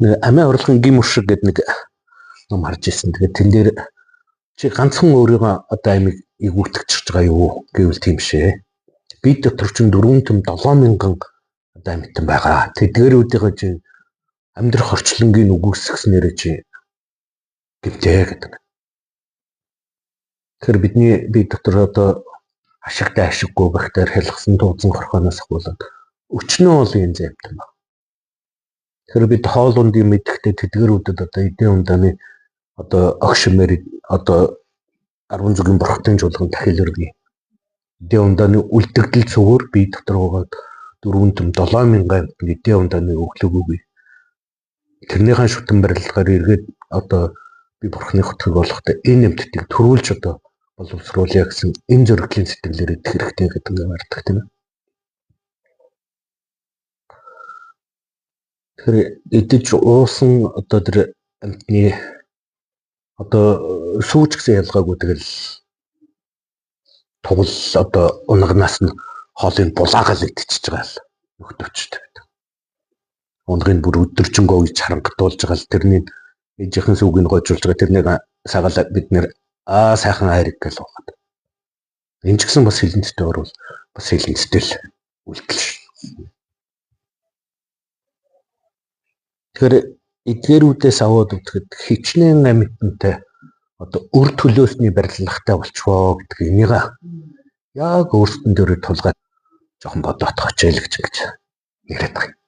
Нэг амиа орлохын гим өшиг гэдэг нэг ном харж ирсэн. Тэгээд тэн дээр чи ганцхан өөрийгөө одоо амийг эвгүйтгэж байгаа юу гэвэл тийм шээ. Би дотор чинь 4 төм 7000 одоо амьтан байгаа. Тэдгээрүүдийнхээ чи амьдрах орчлонгийн үгүйсгэснээрээ чи гэмтээ гэдэг. Тэгэхээр бидний бие дотор одоо ашигтай ашиггүй бактери хялгасан тууцсан хорхооноос ахуулаад өчнөө бол энэ амьтан байна. Тэгэхээр бид хоол ундын мэдэхтэй тэдгэрүүдэд одоо эдийн ундааны одоо огшмээр одоо 10 зүгийн бурхтын чуулган дахил өргөе. Эдийн ундааны үлдэгдэл цөвөр бие дотор байгаа 4 төм 7000 амьтанд эдийн ундааны өглөөг өгье. Тэрнийхэн шүтэн барилгаар эргээд одоо би бурхны хотхыг олохдоо энэ амьтдыг төрүүлж одоо боловсруулъя гэсэн энэ зоригтлын сэтгэлээр идэх хэрэгтэй гэдэг нь гардаг тийм ээ. Тэгэхээр идэж уусан одоо тэр амьтны одоо сүүч гэсэн ялгаагүй тэгэл тугал одоо унаганаас нь хоолыг булаагаал идчихэж байгаа л нөхдөчтэй байдаг. Унагийг бүр өдөржингөө гэж харангатуулж байгаа л тэрний ээжийнхэн сүүг нь гойжуулж байгаа тэрнийг сагаал бид нэр аа сайхан айраг гэл уугаад. Энэ ч гэсэн бас хилэнцтэй орвол бас хилэнцтэй л үйлдэл ш. Тэгэхээр эдгээрүүдээс аваад үзэхэд хичнээн амьтантай одоо өр төлөөсний барилгатай болчихвоо гэдэг энийг яг өөрсдөн дээр тулгаад жоохон бодоотгооч л гэж ингэж яриад байгаа юм.